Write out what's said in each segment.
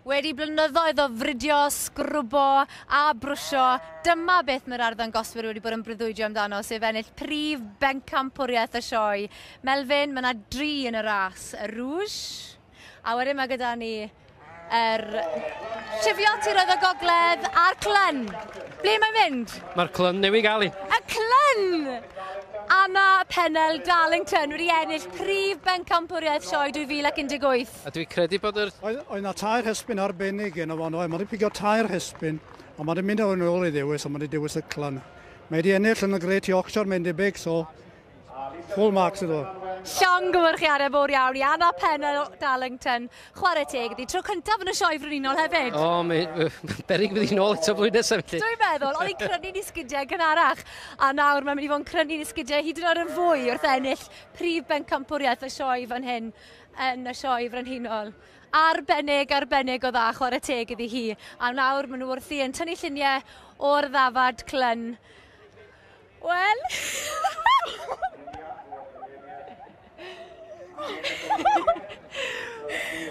Wedi blynyddoedd o fridio, sgrwbo a brwsio, dyma beth mae'r arddangoswyr wedi bod yn breuddwydio amdano, sef ennill prif bencampwriaeth y sioe. Melvyn, mae yna dri yn y ras. Y Rouge, a wedyn mae gyda ni yr Cheviot Tiroedd y Gogledd a'r Clun. Ble mae'n mynd? Mae'r Clun newydd gael ei. Y Clun! Anna Pennell Darlington wedi ennill prif bencampwriaeth sioe 2018. A dwi'n credu bod yr... Oedd 'na tair hesbyn arbennig yno fo, oedd. Mae wedi pigo tair hesbyn, a mae wedi mynd o'n ôl i ddewis, a mae wedi dewis y Clun. Mae wedi ennill yn y Great Yorkshire, mae'n debyg, so full marks iddo. Llongyfarchiadau fawr iawn i Anna Pennell Darlington. Chwarae teg iddi. Tro cyntaf yn y sioe frenhinol hefyd. O, mae beryg fydd hi'n ôl eto flwyddyn nesaf. Felly. Dwi'n meddwl, oedd hi'n crynu'n ei sgidiau gynharach. A nawr mae'n mynd i fod yn crynu'n ei sgidiau hyd yn oed yn fwy wrth ennill prif bencampwriaeth y sioe fan hyn yn y sioe frenhinol. Arbennig, arbennig o dda, chwarae teg iddi hi. A nawr maen nhw wrthi yn tynnu lluniau o'r ddafad Clun. Wel...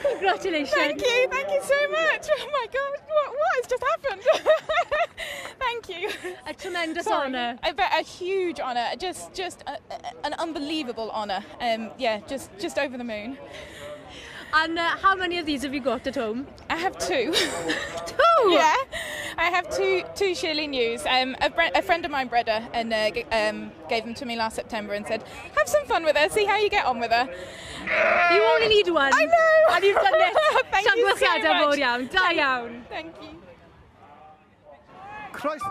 Congratulations. Thank you so much. Oh my God, what has just happened? Thank you. A tremendous Sorry. Honour. A huge honour, just an unbelievable honour. Yeah, just over the moon. And how many of these have you got at home? I have two. Two? Yeah, I have two shearling ewes. A friend of mine bred her and gave them to me last September and said, have some fun with her, see how you get on with her. You only need one. I know. And you've done it. Thank you so Llongyfarchiadau much. fawr iawn. Da iawn. Thank you. Christ.